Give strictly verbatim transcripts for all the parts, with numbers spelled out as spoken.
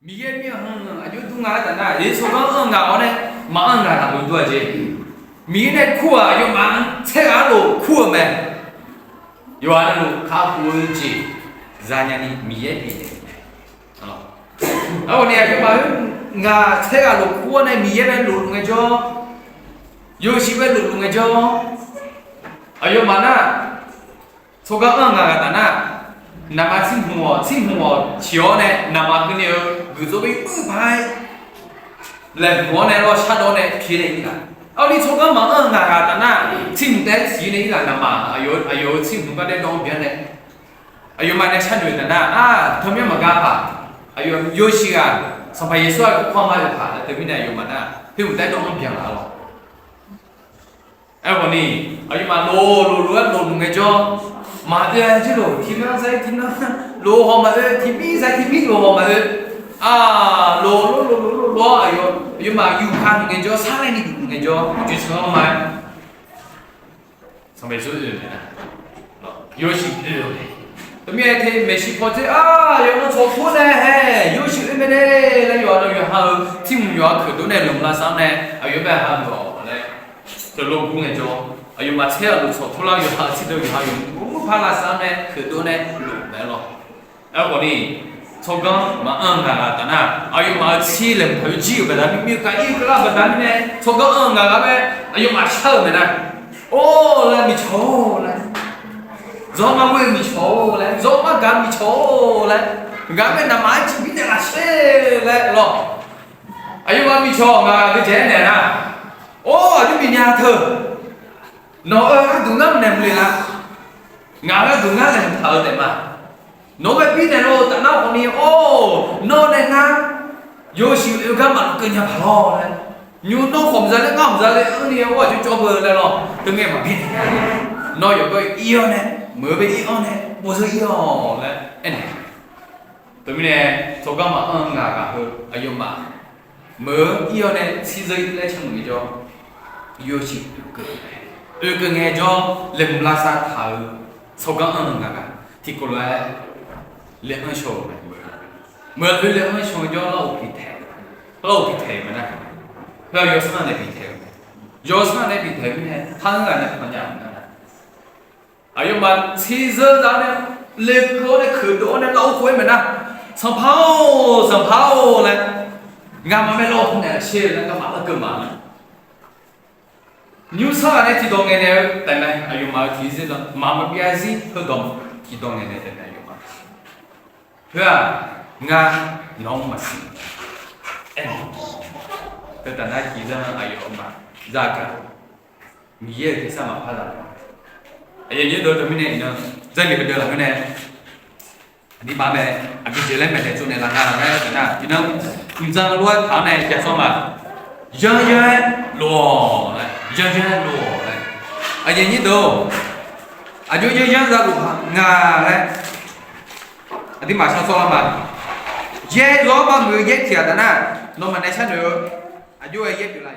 Miqyaer mir-anr aqjox dur nga-aer taf nar, tsawrganr anr-eu ngaq-awr nae maqanr-eu ngaq taf lof dur-a jeq. Miqyaer nae kur-aq aqyawfmaf-anr tsaerghaq arlof kur-euq mae. Yawqha navluf kakhof-eu jeq zanya ni Miqyaer bifnaeq-euq mae. Arghawqni aqyawfmaf-anr ngaq tsaerghaq lof kur-awr nae Miqyaer nae lofluf ngaejawr, yawshuif bae lofluf ngaejawr, aqyawfmaf nar tsawrganr anr-eu ngaq ghaq taf nar, naqma tsirhmq-awq tsirhmq-awq ciq-awr nae naqma keuvni-eu guiqdzaq bae yawmuiq paq-aer laeqhmq-awr nae lawr shardawv-awr nae pyaeq nae ir ghaq. Arni tsawrganr maqanr-eu ngaq ghaq taf nar, tsirhmq taef-aer ciq nae ir ghaq naqma, aqyawf-euq tsirhmq gar daer dawv-anr byan nae, aqyawfmaf nae sharnoeq taf nar, ar, teumyanr maqgar paq, aqyawf yawshuif ghaq Sanqpaq Yeqsur-aq kawrma-eu paq laer teumirnae aqyawfmaf nar, khoerhmq taef-aer dawv-anr byan laf-a lawq. Aerkhawfni, aqyawfmaf lof lof lof-aer lofluf ngaejawr, maqoe-a jir lof, tiqmyanr zar-ir tiqmyanr lof haw maqoe, tiqmir zar-ir tiqmir lof haw maqoe. Aq, lof lof lof lof lof-awr aqyawf, aqyawfmaf yufkaq ngaejawr, sarlaer ni bif ngaejawr, uqcif sanr-anr ma-aer Sanqpaq Yeqsur oe-euq mae nar, yawshuif oe-eu mae. Teumirnae te maeqshi paw dzer-aq, yawqnan tsawq tor nae hae, yawshuif oe mae de laer yawqha-eu yawqha-euq tsirhmq yawqha keuqdov nae lmq lavsav-anr nae aqyawf bae hageuf-awq laer teulof gur ngaejawr, aqyawfmaf tsaerghaq lof tsawq tor lar-eu yawqha-euq tserdeuv yawqha yawqha mrpar lavsav-anr nae keuqdov nae lmq mae lawq. Aerkhawfni, tsawrganr maqanr-eu ngaq ghaq taf nar, aqyawfmaf-euq tsir laeqhmq taq-eu jir-euq baqda mirmir-eu ka ir-eu keuvlar baqda mirnae tsawrganr anr-eu ngaq ghaq bae aqyawfmaf shar-euq mae nar, or laer miqcawq-or laer, zawr mar ghoer-eu miqcawq-or laer, zawr mar gaq-eu miqcawq-or laer, ngaq-anr bae naqma-aer ciqbir naeqlaf sher laer lawq. Aqyawfmaf miqcawq ngaq ghaq geujae-aer naeq nar, or, aqjox bifnya teu, nawq-euq gharduq ngar naeq maqle nar, ngaq-euq gharduq ngar laeqhmq taq-eu taef ma. Nawq-anr bae bir naeq lor-eu taf nar khawfni, or, nawr nae ngar yawshuif oe gar maqluf keuv nya paq lawr laer, nymr nawr khawf mqza ler ngar mqza ler-anr ni-a, or, aqjox cawv beu laer lawr, teungae maqbir naeq nya. Nawr yawqgar ir-awr nae, meuq-eu bae ir-awr nae, bawzeur ir-awq laer aernaeq. Teumirnae, tsawrganr maqanr-eu ngaq ghaq heu aqyawfmaf meuq-eu ir-awr nae tsirzeur ir laer canluf ngaejawr, yawshuif oekeuv, oekeuv ngaejawr laeqhmq lavsav taq-eu tsawrganr anr-eu ngaq ghaq tiqkawv lof-aer laeqanr shaw-euq mae. Meuq-eu laeqanr shaw ngaejawr larghov piqtaeq, larghov piqtaeq-euq mae nar, heu yawsanr nae piqtaeq-euq mae. Yawsanr nae piqtaeq-eu mirnae, tanr ghaq nae pannya-euq mae nar, aqyawfmaf tsirzeur za-awr nae, lekeuv-awr nae keuqdov-awr nae larghov khof-aer mae nar, Sanqpaq-or, Sanqpaq-or laer, ngamaf mae larghov khof naeq sher laer ngamaf larkeuv ma nar, nymrsanr ghaq nae tiqdawq ngaeqnaeq-eu taef mae. Aqyawfmaf-euq tiqzir za maqmaqbyav zarzir heudawq tiqdawq ngaeqnaeq taef mae aqyawfmaf. Heu-aq, ngar nawq-anr maqsiq aer-eu. Heu taf nar tiqzir-anr aqyawfmaf zagaq-eu Miqyaer-euq tersar maqpar zaq-eu. Aqyuif aqnyir deuq-eu teumirnae iqnan Jarlif heudeuq lafkhoer nae aqdirmar mae, aqgeujeq laer maeqnaeq tsovnaeq laf nga laer taf nar, iqnan mqdzan lof-aer taq-awr nae jav sawr ma. Yanr yanr-aer lof-awq laer, yanr yanr-aer lof-awq laer. Aqyuif aqnyir deuq-or, aqjox yanr yanr za luf nga laer aqdirmaf shar sawr lar ma. Yaer zawr-awr bar muiq-eu yaer tiq ghaq taf nar, nawmaf nae sharnoeq-eu aqjox-aer yaer pyeuf la.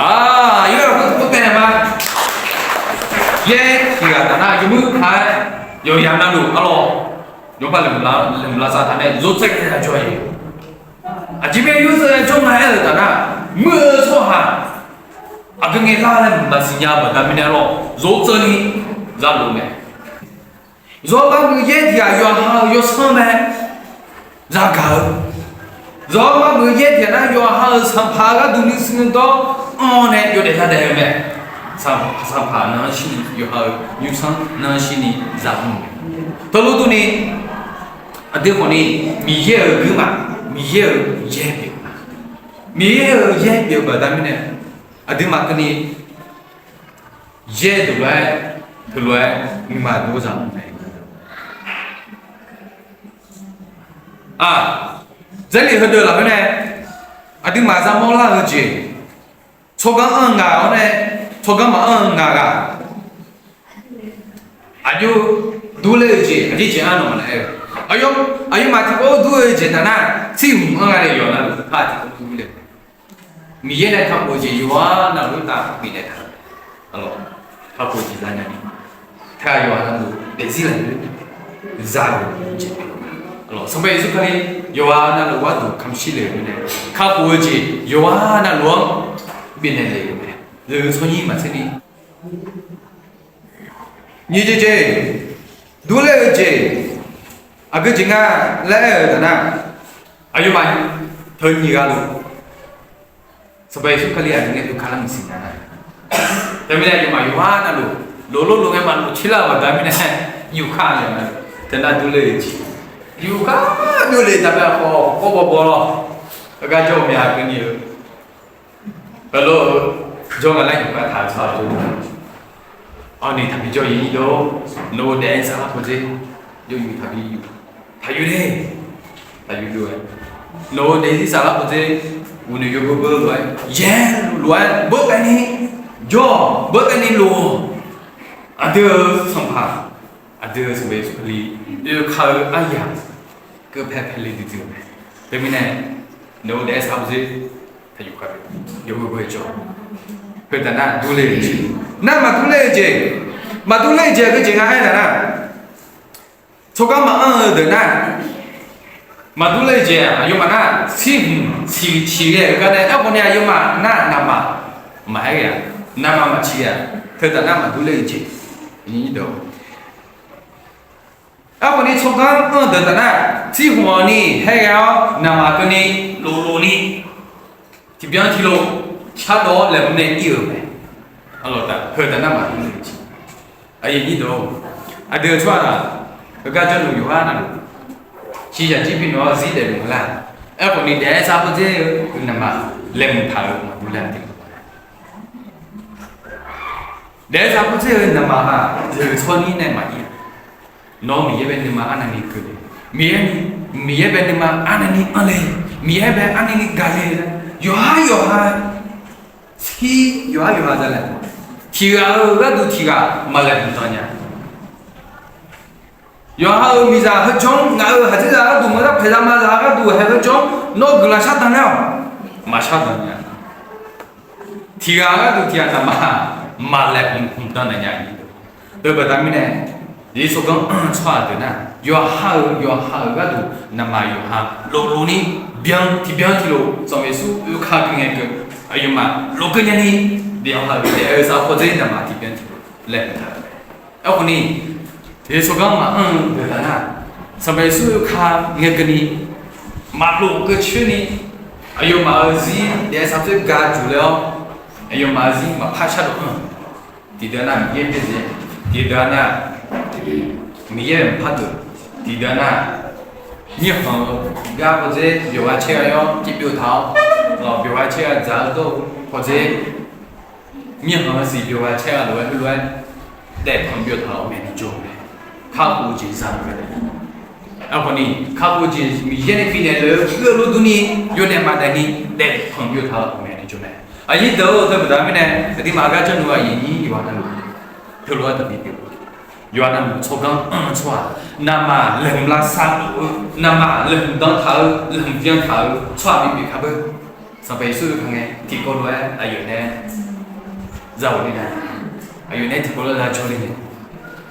Aq, yaer-awq khoer tov taenaeq ma. Yaer tiq ghaq taf nar yawmuiq paq-aer yawqyaf navluf arlawr, yawqpar laeqhmq lavsav taq nae zawr tsaev ghae-a jawr-a. Aqjeq mirnae yawr tsaev ghae jawr nga aer-euq taf nar, muir-eu tsawrhaq aqgeu ngae lar laer maqsiq nya-eu baqda mirnae arlawr, zawr tsaev ni zaluf mae. Zawr bar muiq yaer tiq ghaq yawqha-euq yawsanr mae. Zagaq-eu, zawr bar muiq yaer tiq ghaq nar yawqha-euq sanqpaq gharduq nuisiq nuidawr anr-awr nae yawdaef yadaef-eu mae. Sanqpaq nan-anr shirni yawqha-euq nymrsanr nan-anr shirni zaqmr-eu mae. Teulof durni, aqdui khawfni, Miqyaer-euq guirmaf, Miqyaer-euq yaer pyeuf, Miqyaer-euq yaer pyeuf-eu baqda mirnae, aqduimaf keuvni yaer deuq lof-aer, teulof-aer nuima dov-eu zaq mae. Aq, Jarlif heudeuq lafkhoer nae aqduimaf zaqmawr lar-eu jeq, tsawrganr anr-eu ngaq-awr nae tsawrganr maqanr-eu ngaq ghaq, aqjox durler-eu jeq aqjeq jeq-anr nawmaf nae aer-eu, aqyawfmaf tiqkawv dur-eu jeq taf nar, tsirhmq anr-a nae yawqha navluf par tiqkawv dur le. Miqyaer nae kakhof-eu jeq yawqha navluf-anr tav bifnaeq taq-euq mae. Arlawr, kakhof-eu jeq zanya ni, taq yawqha navluf daefzir lafkhoer za-eu jeq pyeuf-eu mae. Sanqpaq Yeqsur Kali yawqghaq navluf gharduq kamq shir le-euq mirnae, kakhof-eu jeq yawqghaq navluf-anr bifnaeq le-euq mae. Zeu tsawrnyir maqtser ni, nyiq jeq jeq, durler-eu jeq aqgeu jeq nga laer aer-eu taf nar, aqyawfmaf teu nyiq ghaq luf Sanqpaq Yeqsur Kali aqdui ngae dovka lar maqsiq nya nar, teumirnae aqyawfmaf yawqghaq navluf loflor lof ngae maqlof tser lar-euq baqda mirnae, yufkar-a laer nar, teunar durler-eu jeq, yufkar byovle taf bae khawf kawr bawbaw lawr, heugar jawr-eu mya keuvni-eu, heulof-eu jawr nga laer yufkar taq-eu tsawrhaq jawr-eu, awq ni taqbi jawr-ir dov, nawq-eu daef-aer saflar pawdzer, yawyu taqbi yuf, taqyuf le, taqyuf le-aer, nawq-eu daefzir saflar pawdzer, uqnoeq yawbeu beu lof-aer yaer lof-aer beupaev ni jawr-awq, beupaev ni lof-awq. Aqdui-euq Sanqpaq, aqdui-euq Sanqpaq Yeqsur Kali oeka-eu aryaq keuv pae pae le duidui-eu mae. Teumirnae nawq-eu daef-aer saflar pawdzer, taqyuf kar, yawbeu beu jawr, heu taf nar durler-eu jeq, nar maqdurler-eu jeq, maqdurler-eu jeq aqgeu jeq nga aer taf nar, tsawrganr maqanr-eu deuq nar, maqdurler-eu jeq-aq aqyawfmaf nar, shirhmq ciq ciq ghae-euq gar nae aerkhawf ni aqyawfmaf nar naqmaf maqaer ghae-a, naqmaf maqciq ghae-a, teu taf nar maqdurler-eu jeq. Aerkhawf ni tsawrganr anr-eu deuq taf nar, shirhmq-awq ni haer ghae-awr naqmaf keuvni lofluf ni tiqbyan tiqlof shardov-awr laeqhmq nae ir-euq mae. Arlawq taf heu taf nar maqdurler-eu jeq. Aqyuif aqnyir deuq-or, aqdui-euq tsawrhaq heugar jawrluf yawqghaq navluf, shiqshaq jir binoeq-awr zir daefluf nga lar. Aerkhawf ni daef-aer saflar pawdzer-eu naqmaf laeqhmq taq-euq maqdur lar-a. Daef-aer saflar pawdzer-eu naqmaf-aq, zeuq tsawrnyir nae maqir-a. Nawr Miqyaer bae nuima arnavni keuvle, Miqyaer, Miqyaer bae nuima arnavni anr le, Miqyaer bae arnavni gaq le laer, yawqhar yawqha shir, yawqhar yawqha zalaeq, tiq ghaq-euq gharduq tiq ghaq maqlaeqhmq dan nya. Yawqha-euq miqzaq heu janr, ngaq-euq haqdzerzaq gharduq maqdar paeqzaq mazaq gharduq haeq heu janr, nawr guiqlanq shar dan nar-awq, maqshar dan nya. Tiq ghaq gharduq tiq ghaq naqmaf maqlaeqhmq dan naeq nya. Teubaqda mirnae, Yeqsur ganr anr-eu tsawrhaq deuq nar, yawqha-euq yawqha-euq gharduq naqmaf yawqha lofluf ni byan tiqbyan tiqlof Sanqpaq Yeqsur oeka keuv ngae keuv, aqyawfmaf lofkeuv nyani, yawqha-euq daef-eu saflar pawdzer naqmaf tiqbyan tiqlof laeqhmq taq-eu mae. Aerkhawf ni, Yeqsur ganr maqanr-eu deuq taf nar, Sanqpaq Yeqsur oeka ngae keuvni, maqlof keuv coer ni, aqyawfmaf-euq zir daef-aer saflar pawdzer ga juq laer-awr, aqyawfmaf-euq zir maqpar shardov anr-eu, tiqdeuq nar Miqyaer byaerdzae, tiqdeuq nar Miqyaer maqpar deuq, tiqdeuq nar mirkhanq-eu gar pawdzer byawq gha caer gha-awr civbyov taq-awr, byawq gha caer gha dzaq-eu dawr-eu pawdzer, mirkhanq-eu siq byawq gha caer gha lof-aer heulof-aer daefpanq byov taq-euq maeqnaeq jawr-eu mae. Kakhof-eu jeq za-eu mae. Aerkhawf ni, kakhof-eu jeq Miqyaer nae bifnaeq lef-eu geuv lof durni, yawdaef maqdaef ni daefpanq byov taq-euq maeqnaeq jawr mae. Aqnyir deuq-or, teubaqda mirnae aqduimaf gar janrluf aqyuif aqnyir yawqha navluf, teulof-aer taqbi pyeuf, yawqha navluf tsawrganr anr-eu tsawrhaq, naqmaf laeqhmq lavsav luf-eu, naqmaf laeqhmq dan taq-eu, laeqhmq byan taq-eu tsawrhaq bipyeuf kar beu. Sanqpaq Yeqsur oeka ngae tiqkawv lof-aer aqyawf nae za ghofle nar, aqyawf nae tiqkawv lof-aer lavjawr le nya.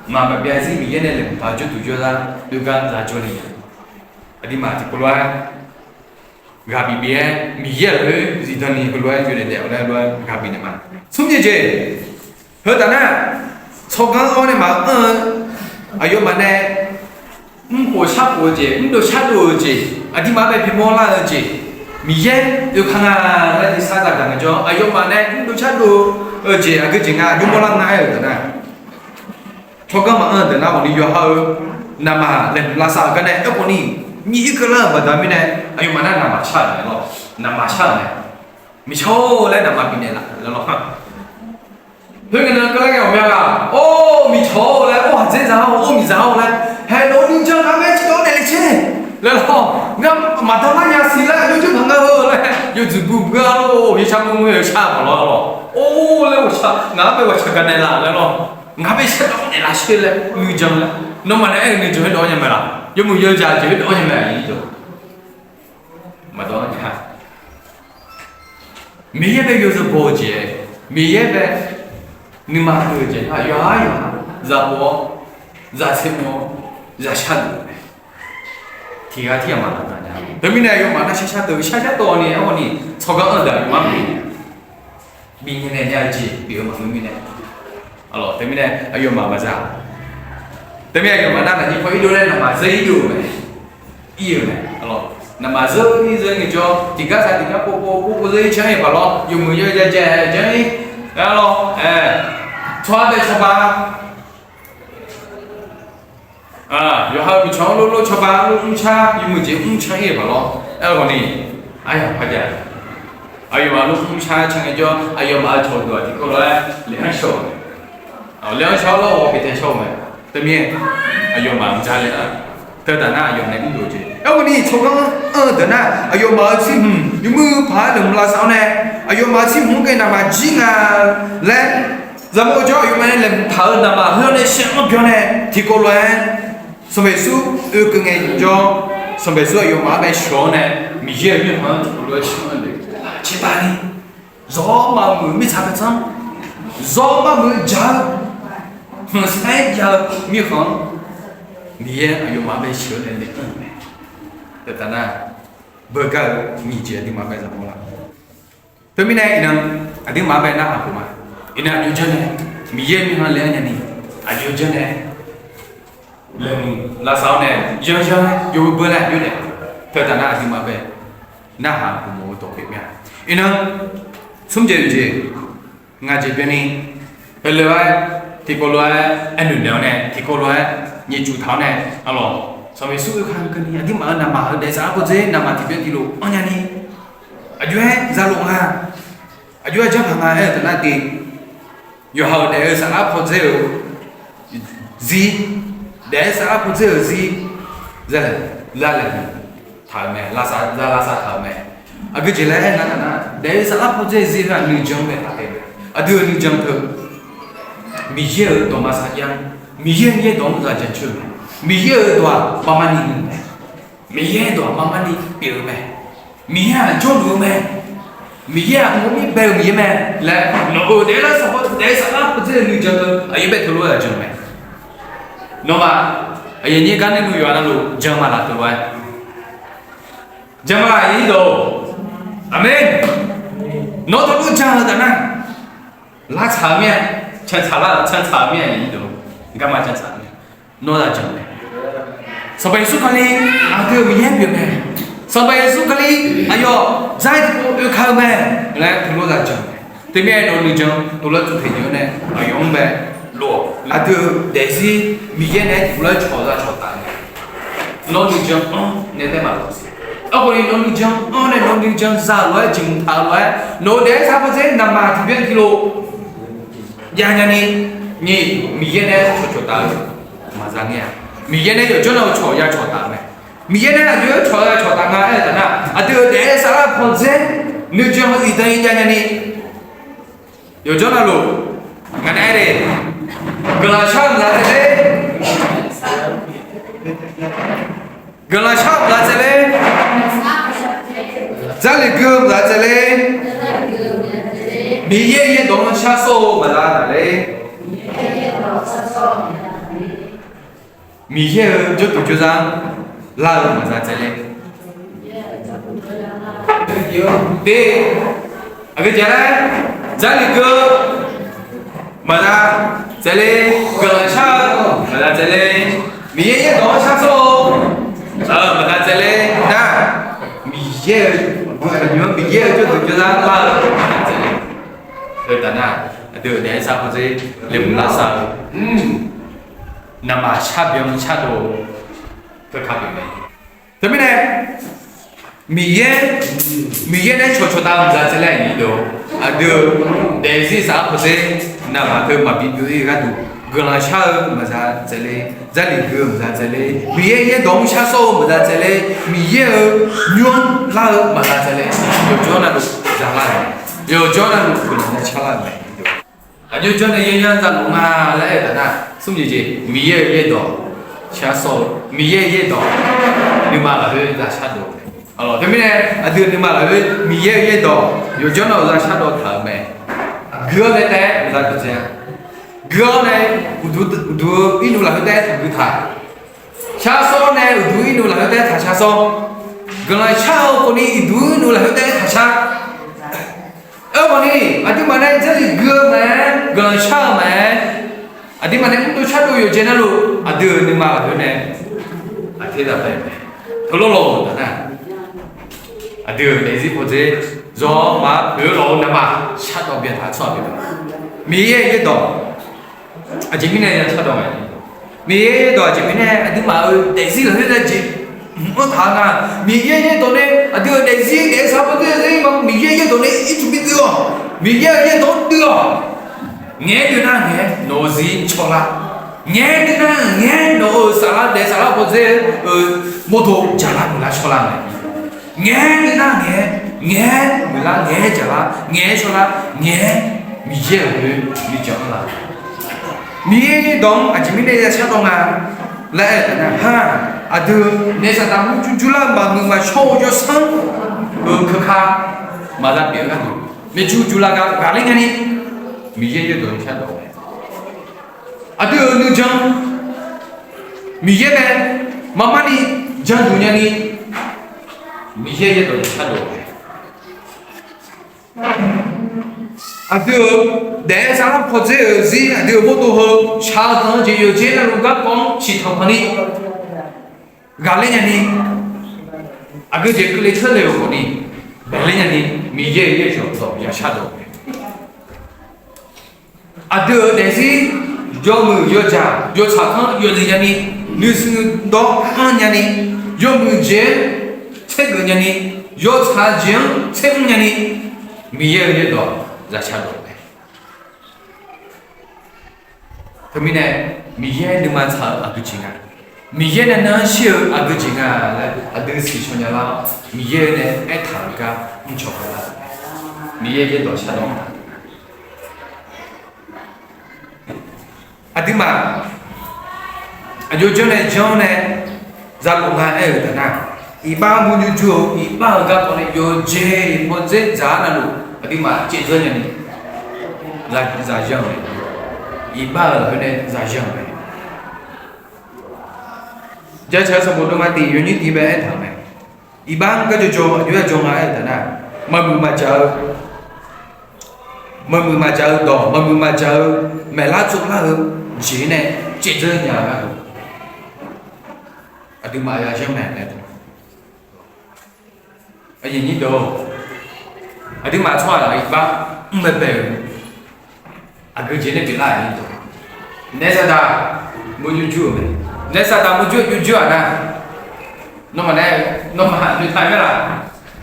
Ngamaf maqbyav zir Miqyaer nae laeqhmq taq-eu jawrduq jawrzar oe gar lavjawr le nya. Aqduimaf tiqkawv lof-aer ghaq bif bif-aer Miqyaer-euq zifdan ni heulof-aer yawdaef daef-awr laer lof-aer ghaq bif naeq ma. Smr nyiq jeq, heu taf nar, tsawrganr-awr nae maqanr-eu, aqyawfmaf nae mrkhof sharkhof-eu jeq, mrdov shardov-eu jeq, aqduimaf bae bimawr lar-eu jeq, Miqyaer oeka nga laer nuisar zaqgaq ngaejawr, aqyawfmaf nae mrdov shardov-eu jeq aqgeu jeq nga jawrmawr lar nga aer-euq taf nar, tsawrganr maqanr-eu deuq nar khawf ni yawqha-eu naqmaf laeqhmq lavsav-euq gar nae aerkhawf ni, nyiq ir keuvlar-euq baqda mirnae, aqyawfmaf nar naqmaf shar-euq mae lawr, naqmaf shar-euq mae. Miqcawq-or laer naqmaf bifnaeq laf laer lawr. Khoerngae nan keuvlar ngae ghawqmya ghaq, or miqcawq-or laer, or haqdzer zaq-or, or miqzaq-or laer, haeq nawq-eu nuijan ngar bae tiqdawq naeq le caer laer lawr. Ngar maqdan lar nya siq laer, yawjawr paq nga-eu laer yawdzuq bu bur-a lor, yawshar mr mr-aer shar-eu paq lawr lawr. Or laer ghawqshaq, ngar bae ghawqshaq gaqnaeq laf laer lawr. Ngar bae shar dawq naeq laf sher laer nuijan laer, nawmaf nae aer-eu nuijan-aer dawq-awr nya mae laf, yawmuiq yawzaq jeq-aer dawq-awr nya mae laf. Maqdawr nya. Miqyaer bae yawzeu baw-eu jeq, Miqyaer bae nuima keuv-eu jeq-aq, yawqhar yawqha zaq baw-awr, zaq tser mr-awr, zaq shar deuq mae. tiqghaq tirghaq maqnaq nya. Teumirnae aqyawfmaf nar shar shar teuv shar shar teuv-awq ni, arhaw ni tsawrganr-anr deuq aqyawfmaf-anr bi nya nae nya-eu jeq pyeuf-eu maqngeur mirnae, teumirnae aqyawfmaf maqza. Teumirnae aqyawfmaf nar naqnyir paw irdov laer naqmaq zeur irdov-eu mae. Ir-eu mae. Naqmaq zeur ir zeur ngaejawr tiqgar saq tiqgar pov pov pov pov zeur ir canr-ir paq lawr, yawmuiq yawjae jae janr-ir, arlawr, tsawrhaq bae cawba yawqha-euq miqcawq-anr lor lor cawba lor mrcar yawmuiq jeq mrcanr ir-eu paq lawr, aerkhawf ni, aryaq parjav, aqyawfmaf lor mrcar canr ngaejawr aqyawfmaf-euq cawq duq-aq tiqkawv lof-aer laeqhmq shawr-eu mae. Laeqhmq shawr lawr ghawq pyeuf tae shawr-eu mae. Teumirnae aqyawfmaf mqdzaq le-a. Teutaf nar aqyawf nae mrdof jeq aerkhawf ni tsawrganr-anr deuq nar aqyawfmaf-euq tsirhmq yawmuiq paq-aer laeqhmq lavsav-awr nae, aqyawfmaf-euq tsirhmq-anr ghae naqmaq jir nga laer, zaqmar-eu jawr aqyawfmaf nae laeqhmq taq-eu naqmaq heu-awr nae shaev-anr byan nae tiqkawv lof-aer Sanqpaq Yeqsur oekeuv ngaejawr, Sanqpaq Yeqsur aqyawfmaf-anr bae sheuq-awr nae, Miqyaer-euq mirkhanq-anr tiqkawv lof-aer sheuq-anr le, ciqbav ni, zawr maqmuiq-eu mirtsaq paeqtsanr, zawr maqmuiq-eu jaq-eu, khanqsaer jav-eu mirkhanq-anr Miqyaer aqyawfmaf-anr bae sheuq-awr nae le-anr-eu mae. Teutaf nar, beugar-eu nyiq jeq aqduimaf bae zaqmawr la. Teumirnae iqnan aqduimaf-anr bae narhaq peuq ma. Iqnan aqjox janr nae Miqyaer mirkhanq le-anr nyani, aqjox janr nae laeqhmq lavsav-awr nae yanr yanr yawbeu beu laer aqjox nae, teutaf nar aqduimaf bae narhaq peuq mawf-eu dawq pyeuf mya. Iqnan smr jeq oeq jeq ngaq jeq byanni, heulof-aer tiqkawv lof-aer aernoeq naeq-awr nae tiqkawv lof-aer nyiq cuf taq-awr nae, arlawq, Sanqpaq Yeqsur oekeuv keuvni aqduimaf-euq naqmaq-euq daefzaf arpawdzer naqmaq tiqbyan tiqlof-anr nyani, aqjox-aer zaluf nga, aqjox-aer janrpaq nga aer-eu taf nar te, yawqha-euq daef-eu saflar pawdzer-eu zir, daef-eu saflar pawdzer-euq zir, za, zalaeq taq-euq mae, lavsav, za lavsav taq-euq mae. Aqgeu jeq laer aernar taf nar, daef-eu saflar pawdzer-eu zir heu-aq nuijan-anr bae taq-eu mae. Aqdui-euq nuijan teu Miqyaer-euq dawqma sarjax, Miqyaer-euq yaerdawq-anr zaqjan coer-eu mae. Miqyaer-euq dawq-aq marmarni nuir-eu mae. Miqyaer-euq dawq-aq marmarni pyeuf-eu mae. Miqyaer-aq jawrluf-eu mae. Miqyaer-aq mawrmir bae-eu Miqyaer mae laer nawq-euq daef-eu saflar pawdzer-eu nuijan teu aqyawf bae teulof-aer zaqjan-eu mae. Nawmaf aqyawf nyir gar nae nu yawqha navluf jan maqlaf teulof-aer jan maqlaf-a irdov. Aqmeq. Nawr teulof jan-eu taf nar, lavtsaq-eu mir-a, cantsaq lar-eu cantsaq-eu mir-a irdov. Garma cantsaq-eu mir-a. Nawr zaqjan mae. Sanqpaq Yeqsur Kali aqdui-euq Miqyaer pyeuf mae. Sanqpaq Yeqsur Kali aqyawf zar-ir tiqpov oeka-eu mae laer teulof zaqjan mae. Teumirnae nawq-eu nuijan teulof-aer tuvteq nyiq-awr nae aqyawf-anr bae lof-awq. Aqdui-euq daefzir Miqyaer nae aer tiqpov lof-aer cawq za cawq taf-eu mae. Nawr nuijan-anr nae tae maqlof siq. Aerkhawf ni nawr nuijan-anr nae nawr nuijan za-euq lof-aer jeqhmq taq-eu lof-aer nawq-eu daef-aer saflar pawdzer naqmaq tiqbyan tiqlof jav nyani, nyiq, Miqyaer nae aer cawqcawq taf-eu maqza ngae-a. Miqyaer nae yawqjawr nav-eu cawq ya cawq taf-eu mae. Miqyaer nae aqjox-aer cawq ya cawq taf nga aer-eu taf nar, aqdui-euq daef-aer saflar pawdzer nuijan-eu iqdan-ir jav nyani, yawqjawr navluf ngaq nae aer-eu guiqlanq shar-eu maqza tsaevler. Guiqlanq shar-eu maqza tsaevler. Jarlif gui-eu maqza tsaevler. Miqyaer-euq yaerdawq-anr shar sawr-eu maqza tsaevler. Miqyaer-euq jawrduq jawrzar-anr lar-eu maqza tsaevler. Te, aqgeu jaq laer, Jarlif gui-eu maqza tsaevler, guiqlanq shar-eu maqza tsaevler, Miqyaer yaerdawq-anr shar sawr-eu maqza tsaevler nar, Miqyaer-euq, Miqyaer-euq jawrduq jawrzar lar-eu maqza tsaevler. Heu taf nar, aqdui-euq daef-aer saflar pawdzer laeqhmq lavsav-eu navmaqtser sharbyan shardov-eu teu ka pyeuf mae. Teumirnae Miqyaer, Miqyaer nae cawqcawq taf-eu maqza tsaevler aqnyir deuq, aqdui-euq daefzir saflar pawdzer navmaqtser maqbi byov-ir-eu gharduq guiqlanq shar-eu maqza tsaevler, Jarlif gui-eu maqza tsaevler, Miqyaer yaerdawq-anr shar sawr-eu maqza tsaevler, Miqyaer-euq nymr-anr lar-eu maqza tsaevler, yawqjawr navluf zalar-eu, yawqjawr navluf guiqlanq ya car lar-euq mae. Aqjox jawr nae yaernya zaluf nga laer aer-eu taf nar, smr jeq jeq Miqyaer-euq yaerdawq shar sawr-eu, Miqyaer-euq yaerdawq nuima lafkhoer za shardov-eu mae. Teumirnae aqdui nuima lafkhoer Miqyaer-euq yaerdawq yawqjawr navluf za shardov taq-euq mae. Gui-awr nae taef-aer maqza duidzae-a. Gui-awr nae uqduq-eu irnuq lafkhoer taef-aer taqgui taq. Shar sawr nae uqduq ir nuv lafkhoer taef-aer taq shar sawr. Guiqlanq shar-eu khawf ni uqduq ir nuv lafkhoer taef-aer taq shar. Aerkhawf ni, aqduimaf nae Jarlif gui-eu maqaer, guiqlanq shar-eu maqaer, aqduimaf nae mrdov shardov yawqjeq navluf aqdui-euq nuima lafkhoer nae aqtser zaqbae mae. Teulof lawq-euq taf nar, aqdui-euq daefzir pawdzer zawr ma-aer oeq lawq-eu navmaqtser shardawq byan taq-eu tsawrhaq pyeuf-a. Miqyaer-euq yaerdawq aqjeq mirnae ya shardawq mae. Miqyaer yaerdawq aqjeq mirnae aqduimaf-euq daefzir lafkhoer nae jeq mq-anr taq-eu nga. Miqyaer yaerdawq nae aqdui-euq daefzir daef-eu sar pawdzer-eu zir ma, Miqyaer yaerdawq nae ircuf bi duiv-awq. Miqyaer-euq yaerdawq-anr duiv-awq. Ngaeq-aer duiv nar ngaeq-aer nawq-euq zir cawlar. Ngaeq-aer duiv nar ngaeq-aer nawq-euq saflar daef saflar pawdzer-eu mawrdo jaqlar muiqlar shawrlar mae. Ngaeq-aer duiv nar ngaeq-aer, ngaeq-aer muiqlar, ngaeq-aer jaqlar, ngaeq-aer shawrlar, ngaeq-aer Miqyaer-euq lafkhoer bi janr-anr la. Miqyaer yaerdawq-anr aqjeq mirnae ya shardawq nga laer aer-eu taf nar, ha, aqdui naef saqdaq murjur jurlar-eu maqmuiq maqshawr-eu yawsanr-euq keuka maqza pyeuf-eu gharduq, naef jur jurlar gar ghaqler nyani, Miqyaer yaerdawq-anr shardawq mae. Aqdui-euq nuijan Miqyaer nae maqmar ni janduq nyani, Miqyaer yaerdawq-anr shardawq mae. Aqdui-euq daef-aer saflar pawdzer-euq zir aqdui-euq mawrdo heu shaq-eu danq-eu jeq yawqjeq navluf garkawv-anr ciqtanq tanq ni ghaqler nyani, aqgeu jeq keuvle tseurle-euq khawf ni ghaqler nyani, Miqyaer-euq yaerdawq dawq ya shardawq mae. Aqdui-euq daefzir yawmuiq yawjaq yawtsaq kanr yawzif nyani, nuishuif dawr anr nyani, yawmuiq jeq-anr tsergeuf nyani, yawtsaq jeq-anr tser mr nyani, Miqyaer-euq yaerdawq zaq shardawq mae. Teumirnae, Miqyaer nuima tsaq-eu aqgeu jeq nga, Miqyaer nae nan-anr shir-eu aqgeu jeq nga laer aqdui siqshawq nya lar-awr, Miqyaer nae aertaq-euq gar mrcawq kar lar-eu mae. Miqyaer yaerdawq shardawq-anr taq-eu aqduimaf aqjox janr nae janr nae zaluf nga aer-euq taf nar, iqbax murjur jur-eu iqbax-euq garkawv nae yawqjeq pawdzer dzaq-ar navluf aqduimaf caevdzeur nyani zaq zaq yanr-euq mae. Iqbax-euq lafkhoer nae zaq yanr-euq mae. Jaceuq-eu sanqbof dovma tiq yawnyir tiq bae aertaq-euq mae. Iqbax-anr garjawr jawr aqjox-aer jawr nga aer-euq taf nar, maqmuiq maqjaq-eu maqmuiq maqjaq-eu dawq, maqmuiq maqjaq-eu maeqlar tsovlar-eu jeq nae caevdzeur nya-eu gharduq, aqduimaf ya yanr mae laer taq. Aqduimaf tsawrhaq laf iqbax mr baebae-eu aqgeu jeq nae pyeuflar-euq ni dawq. Naef saqdaq murjur jur-euq mae. Naef saqdaq murjur jur jur-aq nar, nawmaf nae nawmaf noeqtaq-eu mae laf.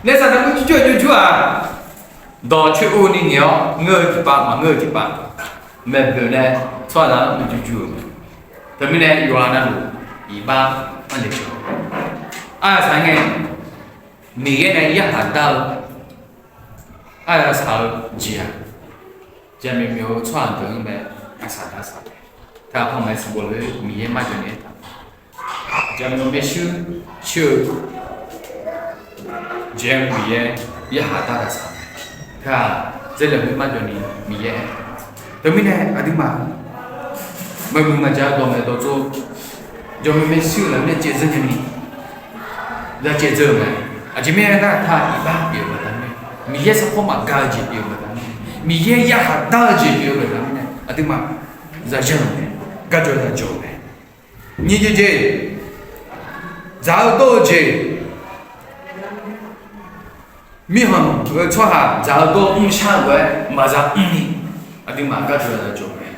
Naef saqdaq murjur jur jur-aq, dawq coer-eu ni ngaeq-awr ngeur-eu tiqpav maqngeur-eu tiqpav maeqboeq nae tsawrhaqzaq-anr murjur jur-euq mae. Teumirnae yawqha navluf iqbax arle jawr-eu, arsaq ngae, Miqyaer nae yarhaq dar-eu arsaq saq-eu jeq-aq, jaqmyawf myawf-eu tsawrhaq deuq-anr mae. Arsaq dar saq-eu teu-aq, panmaeq sanqbof lafkhoer Miqyaer marjawv ni aertaq, jaqmyawf maershuir shuir-eu jeq-anr Miqyaer yarhaq dar saq-eu teu-aq, dzeurlaf khoer marjawv ni Miqyaer aer. Teumirnae aqduimaf maqmuiq maqjaq-eu dawqmaeq dawqtsov, jaqmyawf maershuir-eu lafkhoer nae caevdzeur nyani, ya caevdzeur-eu mae. Aqjeq mirnae aernar, teu-aq iqbax pyeuf-eu baqda mirnae, Miqyaer sarkawv maqgaq-eu jeq pyeuf-eu baqda mirnae, Miqyaer yarhaq dar-eu jeq pyeuf-eu baqda mirnae, aqduimaf zaq yanr-euq mae, garjawr zaq jawr-eu mae. Nyiq jeq jeq, dzaq-eu dawr-eu jeq, mirkhanq-eu tsawrhaq dzaq-eu dawr mrshar-eu lof-aer maqza mrni, aqduimaf garjawr zaq jawr-eu mae.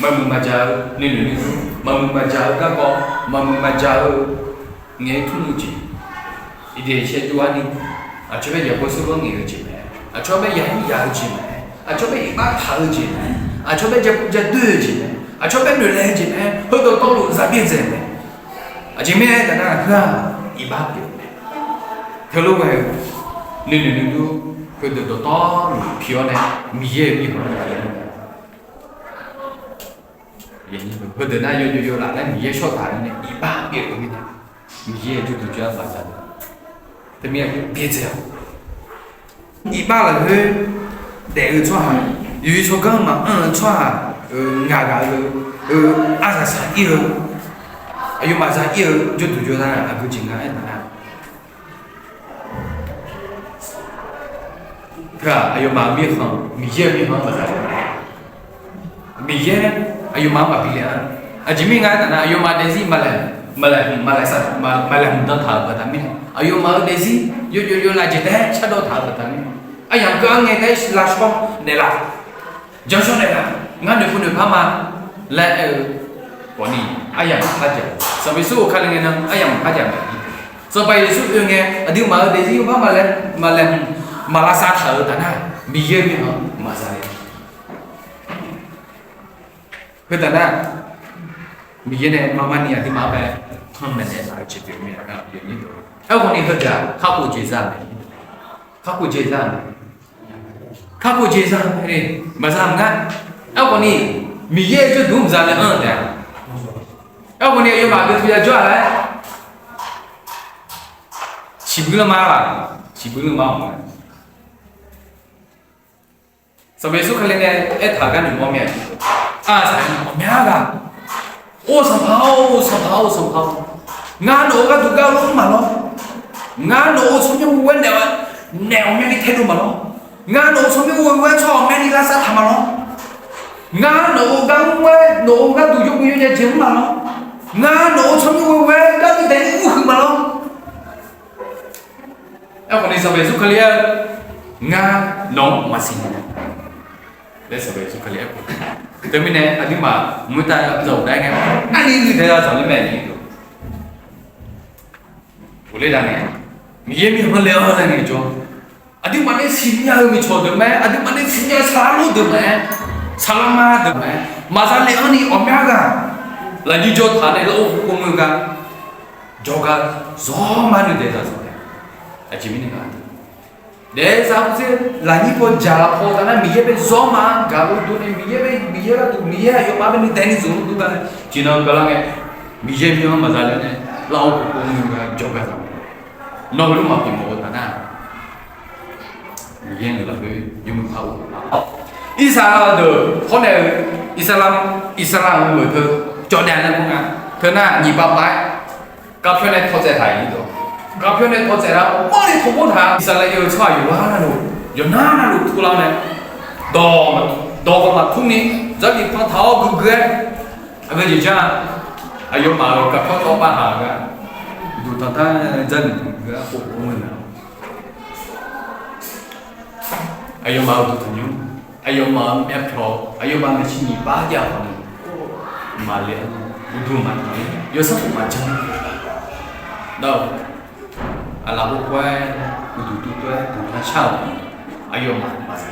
Maqmuiq maqjaq-eu nuinoeq nuidur, maqmuiq maqjaq-eu garkawv, maqmuiq maqjaq-eu ngaeq-aer tmr-eu jeq, iqdeq shaevdov arni, aqcawq bae yaqbawr sawrlawr ngaeq-eu jeq mae, aqcawq bae yaqhir yaq-eu jeq mae, aqcawq bae iqbax taq-eu jeq mae, aqcawq bae jav jav doer-eu jeq mae, aqcawq bae noeqlaeq-eu jeq mae, heudawq tawvluf za byaerdzae mae. Aqjeq mirnae aertaq nar, heu-aq iqbax pyeuf-eu mae. Teulof ghae-eu nuinoeq nuidur, heudeuq dawqtawvluf pi-awr nae Miqyaer-euq mirkhanq-anr heudeuq nar yawjov yawlaf laer Miqyaer shawr taq-eu mirnae iqbax pyeuf-eu mirnae, Miqyaer-euq jawrduq jawr-aer maqza-eu, teumirnae byaerdzae-awq. Iqbax lafkhoer daef-eu tsawrhaq, yawqha tsawrganr maqanr-eu tsawrhaq-euq ngaq ghaq-eu, eu, arsaq saq-ir-eu Aqyawfmaf za ir-eu jawrduq jawrnar aqgeu jeq nga aertaq nar, teu-aq aqyawfmaf-euq mirkhanq, Miqyaer-euq mirkhanq-anr maqza le. Miqyaer aqyawfmaf-anr maqbi le-a. Aqjeq mirnae nga aertaq nar, aqyawfmaf daefzir maqlaeq, maqlaeq hmq, maqlaeq sar, maqlaeq hmq dan taq-euq baqda mirnae, aqyawfmaf-euq daefzir yawqyawf yawqlaf jeq taef-aer shardawv taq-euq baqda mirnae, aryamq keuv-anr ngae taef-aer lavshawr naeqlaf, janshawr naeqlaf, ngar noeqpov noeqpar ma laer aer-eu khawfni, aryamq maqpar jaq. Sanqpaq Yeqsur Kali ngae nan aryamq maqpar jaq mae. Sanqpaq Yeqsur oe ngae aqduimaf-euq daefzir yawpar maqlaeq, maqlaeq hmq, maqlavsav taq-euq taf nar, Miqyaer mirkhanq maqza le. Heu taf nar, Miqyaer nae marmarni aqduimaf-anr bae panmaeq naeqlaf-eu jeq pyeuf mae. Aerkhawfni heudeuq-aq kakhof jeq za mae. Kakhof jeq za mae. Kakhof jeq za mae. Maqza maqngar. Aerkhawfni Miqyaer-euq jawrduq mqza le-anr taef-a. Aerkhawfni aqyawfmaf deuq teu yajawr-a laer siqbuir lanma-a, siqbuir lanma-a. Sanqpaq Yeqsur Kali nae aertaq-euq gar noeqmawr mir-a, aqsaq ghawqmya ghaq, Or Sanqpaq-or, Sanqpaq-or, Sanqpaq-or, ngar nawq-euq gharduq gar ur maqlawr. Ngar nawq-euq tsawrmyanr ghoe-aer naeq-awq, naeq ghawqmyani taedov maqlawr. Ngar nawq-euq tsawrmyanr ghoe-aer tsawrhaq ghawqmyani lavsav taq maqlawr. Ngar nawq-euq gar ur-aer nawq-euq gharduq yawmuiq yawjav jeq mr maqlawr. Ngar nawq-euq tsawrmyanr ghoe-aer garmi daeq-aer urhuiq maqlawr. Aerkhawfni Sanqpaq Yeqsur Kali aer-eu, ngar nawq-anr maqsiq nya laer Sanqpaq Yeqsur Kali aer-eu. Teumirnae aqduimaf mqtav yawdzanq-euq daef-aer ngae, arni nuidae yawdzanq ler mae ni. Ghofler da ngae, Miqyaer mirkhanq laeq-anr laer ngaejawr, aqduimaf nae siqnya-eu miqcawq deuq mae, aqduimaf nae siqnya-eu saqlaq lor deuq mae, saqlaq ma deuq mae, maqza le-anr ni ghawqmya ghaq lafnyir jawr taq nae lafov khof pov ngeur gar jawrgar zawr ma nuidae zaqzanq nae, aqjeq mirnae nga, daefzaq-eu lafnyir paw jaq paw taf nar Miqyaer bae zawr ma-anr gaq-eu dur nae Miqyaer bae, Miqyaer gharduq Miqyaer aqyawfmaf bae nuidae ni zmq-eu dur gar nae tiqnan gaqlar ngae, Miqyaer mirkhanq maqza le nae lafov khof pov ngeur gar jawrgar zaq ma. Nawr heulof maqpyeuf mawf-eu taf nar, Miqyaer-euq lafkhoer yawmuiq paq-awr, Irsaqleqlav deuq hawr nae-eu Irsaqleqlav, Irsaqleqlav-euq meuq teu cawqdaef nae mr nga. Teu nar nyiq pav pav-aer garpyawr nae tawqtsaev taq-iq dawq, garpyawr nae tawqtsaev lar mawrni tawqbawr taq-a. Irsaqleqlav-euq tsawrhaq yawqghaq navluf, yawqnar navluf turlar-awr nae, dawq, dawq khawf maqtur ni, dzarniq pan taq-awr guigui-aer, aqgeu jeq jar, aqyawfmaf-euq garpyawr tawv pav taq-eu gar, uqduq tanqtar dzarniq guigui-aer khof khof-anr ngeur-a. Aqyawfmaf-euq uqduq tanqnymr, aqyawfmaf-euq myavpyawq, aqyawfmaf maeqshi nyiq pav jav khawf ni, maqle-a, uqduq maqtanq-ir, yawsanr khof maqjan-ir. Nar-eu, aqlaf khof khof-aer uqduq tuvtov-aer uqduq tanqshar-euq khawf ni, aqyawfmaf maqza.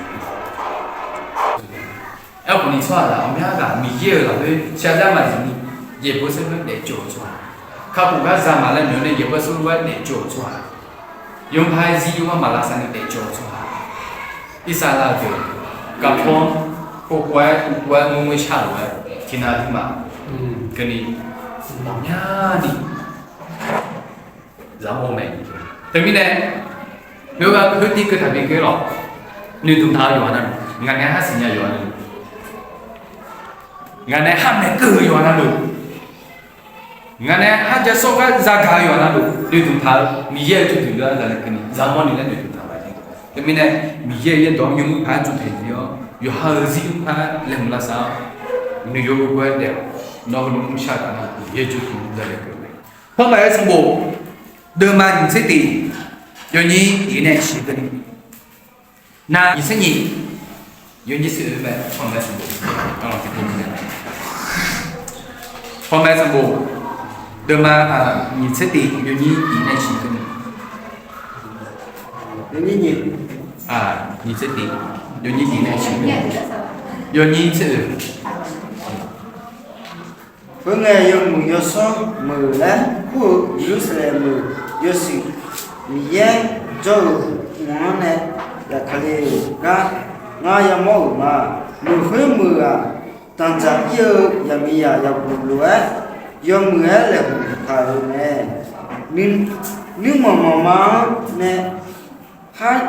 Aerkhawf ni tsawrhaqzaq ghawqmya ghaq Miqyaer-euq lafkhoer shar jar maqzif ni, yaeqbawq saerlof-aer daefcawv-eu tsawrhaq, kakhof gar za maq laer noeq nae yaeqbawq saerlof-aer daefcawv-eu tsawrhaq, yawqha-aer zir yawqha maqlavsav ni daefcawv-eu tsawrhaq, Irsaqleqlav deuq garpyawr khof khof-aer uv khof-aer mur mur shar-euq lof-aer tiqnan aqduimaf keuvni ghawqmyani zaq mawr mae. Teumirnae, khoergar khoertiv keuv taq bi keuv lawq. Noeqdmq taq-eu yawqha navluf, ngaq nae har siqnya yawqha navluf, ngaq nae har maeq keuv-eu yawqha navluf, ngaq nae har ja sawr gar zagaq-eu yawqha navluf noeqdmq taq-eu Miqyaer-euq jawrduq yawqha navluf keuvni zaq mawrni laer noeqdmq taq-eu mae. Teumirnae, Miqyaer-euq yaerdawq-anr yawmuiq paq-aer tsovtaeq-ir-awr, yawqha-euq zir yawmuiq paq-aer laeqhmq lavsav-awr, noeq yawghoe ghoe-aer daef-awq. Nawr heulof mrshar taf nar, Miqyaer jawrduq-anr zaqlaeq keuv mae. Panmaeq-eu sanqbof deuvma nyiq tser tiq, yawnyir tiq nae shiq keuvni, na nyiq tser nyiq, yawnyir tser oe mae. Panmaeq-eu sanqbof, panmaeq-eu sanqbof deuvma nyiq tser tiq, yawnyir tiq nae shiq keuvni, nyiq tser tiq, yawnyir tiq nae shiq keuvni, yawnyir tser oe. Khoerngae, yawmuiq yawsanr meuq laer kur-eu Yeqlursaqlaeq meuq yawshuif Miqyaer jawr-euq mq-anr nae yaqkale-euq gar ngar yamawr-euq ma. Meuq khoermeuq-aq, danqdzaq ir-eu yaqmiqzaq yaqguq lof-aer yawmuiq-aer laeqhmq taq-euq mae. Nuirmanq manqma-anr nae har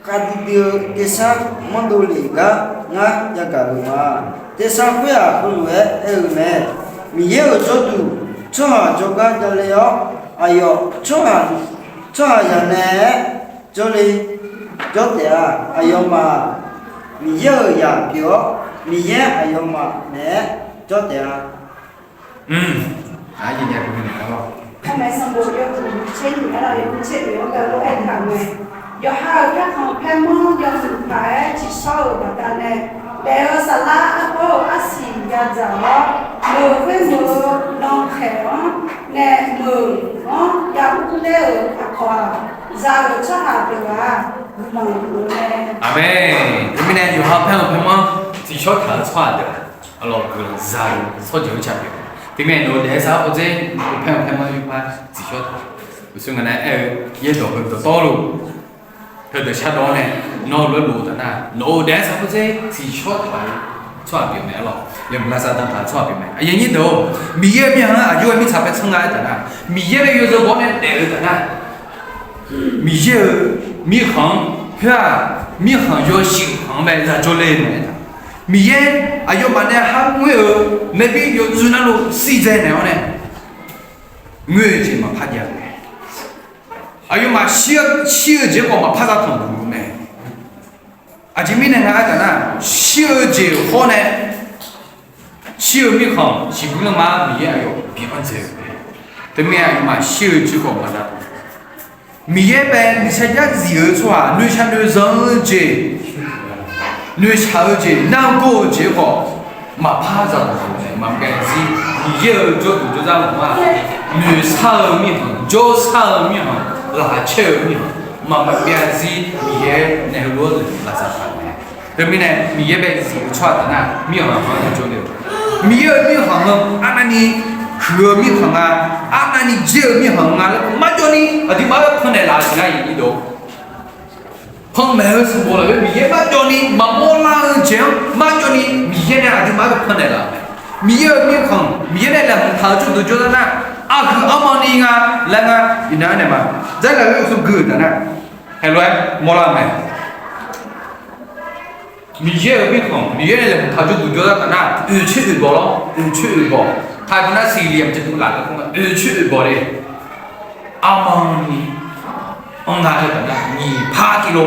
khavdui dui-eu tersar manrdov lef gar ngar yagaq-euq ma. Tersar khoer-aq, heulof-aer aer-eu mae. Miqyaer-euq jawrduq Tsawrhaq jawrgar jale-awr, aqyawf tsawrhaq, tsawrhaqzaq naeq-aer jawrle jawr taef-a. Aqyawfmaf Miqyaer-euq zaq pyeuf-awr, Miqyaer aqyawfmaf naeq-aer jawr taef-a. Armaf sanqbof yawhuiq tser nyiq-anr yawhuiq tser oeq-anr galof aertaq-euq mae. Yawqha-euq paerkhanq paermanr yawmuiq paq-aer tsiqshawr-euq baqdanae, daef-eu saflar arbawr-euq arsiq yadzaq-awr, meuq khoermeuq-eu lankhaeq-anr nae meuq-anr yaur ler-euq aqkawq-aq, za-euq tsawrhaq deuq-aq, guiqlanq huiq-eu mae. Aqmeq. Teumirnae yawqha paerkhanq paermanr tsiqshawr taq-eu tsawrhaq deuq-aq, arlawq guiqlanq za-eu tsawrjeuq-anr ca pyeuf. Teumirnae nawq-eu daef-aer sar-awr pawdzer paerkhanq paermanr yawkhav tsiqshawr taq-euq uqshoe ngaq nae aer-eu, yaerdawq heu dawqtawvluf heudeuq shardawr-awr nae, nawr lof-aer lof-eu taf nar, nawq-eu daef-aer sar-awr pawdzer tsiqshawr taq-eu tsawrhaq pyeuf mae. Arlawq yawmuiq lavsav dan taq-eu tsawrhaq pyeuf mae. Aqyuif aqnyir deuq-or, Miqyaer-euq mirkhanq-anr aqjox-aer mirtsaq paer tsanr nga aertaq nar, Miqyaer nae yawzeu baw-awr nae daef-eu taf nar, Miqyaer-euq mirkhanq-anr khoer-aq, mirkhanq yawshuif khanq-anr bae zajawr ler-eu mae. Miqyaer aqyawfmaf nae har ngoer-eu maerbir yawzeu narluf shir dzae naeq-awr nae, ngoer-eu jeq maqpar jav-eu mae. Aqyawfmaf shir-eu, shir-eu jeq khawf maqpar za tanqpuq-eu mae. Aqjeq mirnae nga aertaq nar, shir-eu jeq hawr nae shir-eu mirkhanq siqbuir lanma-anr Miqyaer aqyawf bi-anr dzae-eu mae. Teumirnae aqyawfmaf shir-eu jeq khawf maqza tanqpuq. Miqyaer bae nuisar jar zif-eu tsawrhaq noeqshaq noeqzanq-eu jeq, noeqshaq-eu jeq, nargawr-eu jeq khawf maqpar za tanqpuq mae. Maqbyav zir, Miqyaer-euq jawrduq jawrzar lanma-aq, noeqshaq-eu mirkhanq, jawrshaq-eu mirkhanq, laqkhaq caer-eu mirkhanq, maqbyav zir Miqyaer nae heulof-aer lavsav taq-euq mae. Teumirnae Miqyaer bae zif-eu tsawrhaq taf nar, mirkhanq-anr jawrle-eu, Miqyaer-euq mirkhanq-anr arnavni huiq-eu mirkhanq nga, arnavni dzer-eu mirkhanq nga laer marjawvni aqduimaf-anr pannaeq laf-eu siqlar-iq irdov. Panmaeq-eu sanqbof lafkhoer Miqyaer marjawvni maqmawr lar-eu jeq-anr marjawvni Miqyaer nae aqduimaf-anr pannaeq laf-eu mae. Miqyaer-euq mirkhanq, Miqyaer nae laeqhmq taq-eu jawrduq jawrzar nar, aqhuiq armawvni nga laer ngar iqnan-anr naeq ma. Zar lafkhoer uqshoe gui-euq taf nar, heulof-aer mawrlar-eu mae. Miqyaer-euq mirkhanq, Miqyaer nae laeqhmq taq-eu jawrduq jawrzar taf nar, oeqcoer oeqbawq lawr, oeqcoer oeqbawq. Taqbawq nar siqliq maqjeq dmr laf-eu oeqcoer oeqbawq le. Armawvni anr nga-eu taf nar, nyiq par kilo,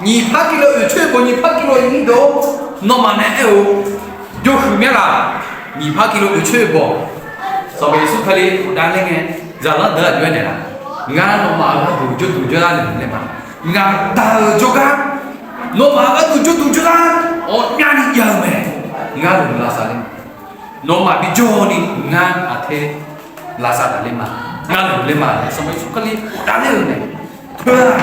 nyiq par kilo oeqcoer oeqbawq, nyiq par kilo irdov. Nawmaf nae aer-eu, jawrhuiq myanr laf, nyiq par kilo oeqcoer oeqbawq. Sanqpaq Yeqsur Kali uqdav ler ngae, zaqlanr deuq-aq jov-aer naeqlaf, ngar nawmaf-euq gharduq jawrduq jawrzar naeq-eu laer ma. Ngaq Da-euq jawrgar nawmaf-euq gharduq jawrduq jawrzar ghawqmyani jav-eu mae. Ngar nawmaf lavsav ler ma. Nawmaf bijawr ni ngar aqter lavsav taq ler ma. Ngar nawmaf ler ma laer Sanqpaq Yeqsur Kali uqdav ler-eu mae. Teu-aq,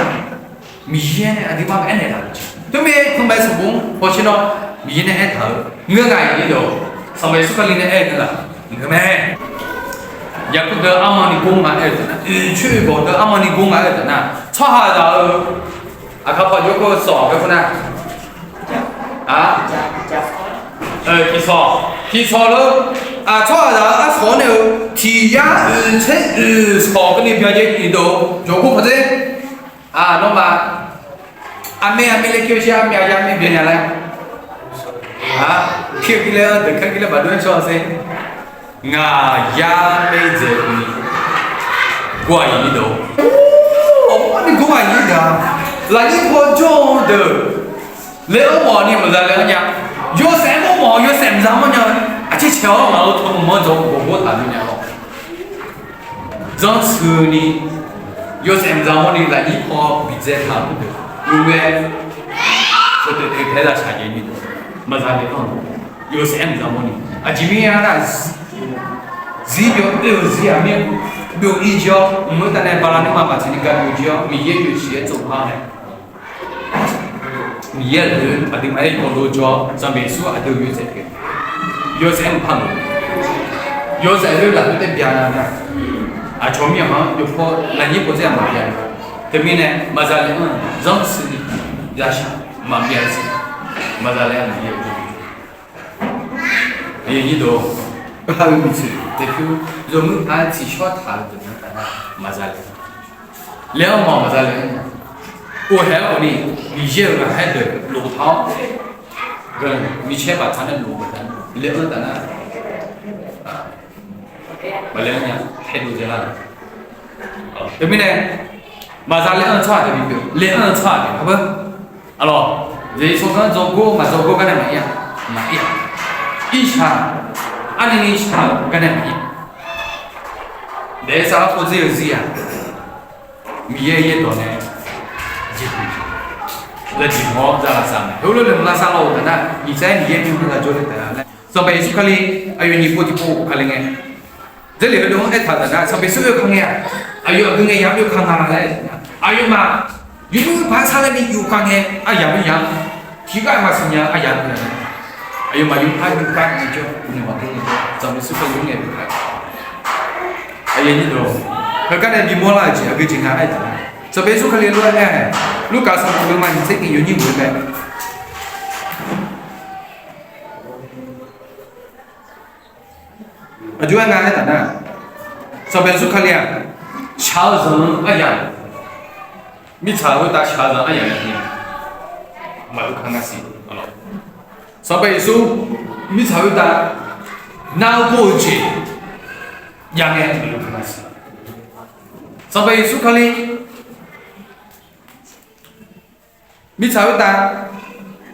Miqyaer nae aqduimaf-anr aernaeq laf-eu jeq. Teumirnae Sanqpaq Yeqsur bof-anr hawsher nawr Miqyaer nae aertaq-eu ngeur nga-iq irdov. Sanqpaq Yeqsur Kali nae aer-eu ngeur laf, ngeur mae. Yaqkov deuq armawvni gor nga aer-eu taf nar, oeqcoer oeqbawq deuq armawvni gor nga aer-eu taf nar, tsawrhaqzaq-euq aqkar paw jawrkawr-eu sawq garkawv nar, tiqsawq, tiqsawq lor, tsawrhaqzaq-euq arsawq-anr nae-eu tiq yar oeqtser oeq sawq keuvni byan jae irdov. Jawqgor pawdzer, nawmaf aqmaer aqmaer laer kir-eu shir, aqmaer aqya aqmaer byan nya laer, kir-eu kir laer-anr deuq kar kir laer baqdov-aer shawr-a sher. Ngaq yar maerdzaeq ni gor-aq iqdov. Awqmawrni gor-aq iqdov-a. Lafnyir paw jawr-eu deuq laer-anr mawf ni maqza laer-anr nya. Yawshaef-aer mawrmawf-eu yawshaef mqza mawrnya-eu aqcaer cae-awr ngaq-euq tanqmq-anr dzawq ghawqgawr taq nya-awr zanrtsuini yawshaef mqza mawrni lafnyir paw bidzae taq-euq deuq lof-aer, tawqdeuq deuq tae-aer zaq shaqjaeq ni maqza laer-anr yawshaef-aer mqza mawrni aqjeq mirnae nar, zir byov oe-euq zir-aq mir byov ir jir-awr, mq-eu taf nae bala nuima maqtsoeq ni gar byov jir-awr, Miqyaer yawshuif-aer tsov par nae, Miqyaer aqdui aqduimaf-aer yawqlo jawr-awr, Sanqpaq Yeqsur aqdui-euq yawshaef pyeuf, yawshaef-aer mqpar mq, yawshaef khoer lafkhoer taef bya nar, aqcawq mirkhanq-anr yawpaw lafnyir paw dzer-aq maqbya. Teumirnae maqza laer-anr zanrtsuini yashaq maqbya siq, maqza laer-anr Miqyaer-euq Aqyuif aqnyir deuq, par-eu miqtsoeq taefpyur yawmuiq-aer tsiqshawr taq-eu deuq-anr taf nar maqza laer, laer-anr mawf maqza laer-anr mawf. Or hae-aer khawf ni, Miqyaer-euq ghaqkhaer deuq lof taq-awr, micaer baqtaq nae lof baqda laer-anr taf nar, Maqle-anr nya, taedov dzaelar-eu. Teumirnae, maqza le-anr-eu tsawrhaq taef bipyeuf, le-anr-eu tsawrhaq taef-a beu. Aqlawq, zaqyo tsawrganr dzawgor maqdzawgor gar nae maqir-a, maqir-a. Irshaq, arnini shaq-eu gar nae maqir. Daef-eu sar-awr povdzer-eu zir-aq, Miqyaer yaerdawq nae jeq laejeq mawr-awr zalaq saq mae. Heulof-aer laeqhmq lavsav law-euq taf nar, nyiq tsaer Miqyaer myanr-eu ghaq jawr le taef-a laer, Sanqpaq Yeqsur Kali aqyawf nyiq pov tiq pov Kali ngae, Jarlif heudeuq-anr aertaq-euq taf nar, Sanqpaq Yeqsur oe kaq ngae-aq, aqyawf aqgeu ngae yamr oe kaq nga laer, aqyawfmaf yawmuiq paq sar laer ni yuf kaq ngae, aryamq mr yamq, tiqgar maqsiq nya aryamq mr nya, aqyawfmaf yawmuiq par yuf kaq ngae jawr, uqnymq maqdur ngae jawr, Sanqpaq Yeqsur Kali-anr ngae yuf kaq. Aqyuif aqnyir deuq, heugar nae bimawr lar-euq jeq aqgeu jeq nga aer-eu taf nar, Sanqpaq Yeqsur Kali lof-aer aer-a, Lurkaf sanqbof deuvma nyiq tser tiq yawnyir ghoe-eu mae. Aqjox-aer nga aer taf nar, Sanqpaq Yeqsur Kali-aq, shaq-eu zanq-anr aryamq, mirtsaq khoertav shaq-eu zanq aryamq nya, maqdur kaq nga siq. Sanqpaq Yeqsur mirtsaq khoertav nar-eu bor-eu jeq jav ngae maqdur kaq nga siq. Sanqpaq Yeqsur Kali mirtsaq khoertav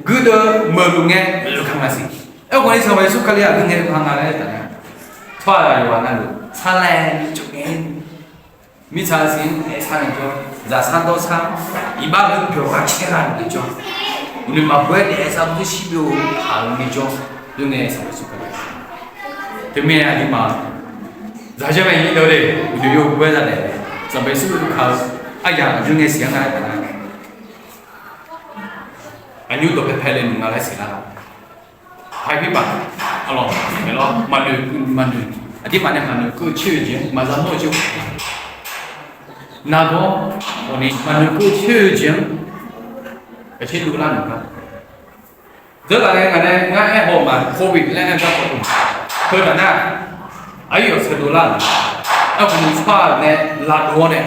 guirdeuv meuqluf ngae maqdur kaq nga siq. Aerkhawf ni Sanqpaq Yeqsur Kali aqgeu ngae kaq nga laer aer taf nar, tsawrhaqzaq yawqghaq navluf sarlaer ni tsov ngae, mirtsaq siq-anr aer sar ngae jawr, zaqsar dawrsar, iqbax-eu byawq ghaq caer ghaq nae jawr, uqnuiq maqbawr-aer daef-aer sar-eu shir byov-eu taq-eu ngae jawr, yawr ngae Sanqpaq Yeqsur Kali. Teumirnae aqduimaf zaqzeur mae nyir dawr le, uqduq yawr-eu ghoer zadaef, Sanqpaq Yeqsur kaq-eu aryamq aqjox ngae siq-anr nar aer taf nar, aqnymr dawqpae pae le nmq nga laer siqlar-a. Haepir baq, aqlawq, maqnoeq, maqnoeq, aqdirmaf nae maqnoeq keuv-eu caer-eu jeq-anr maqza mawr-eu jeq, nargawr khawf ni maqnoeq keuv-eu caer-eu jeq-anr aqcaer dovlar nmq nga. Dzeurlaf ngae ngaq nae ngar aer haw ma, covid laer aer-eu garkawv dov ma. Heu taf nar, aqyawf saeqdov lar-euq, aerkhawf ni tsawrhaq nae lavdov-awr nae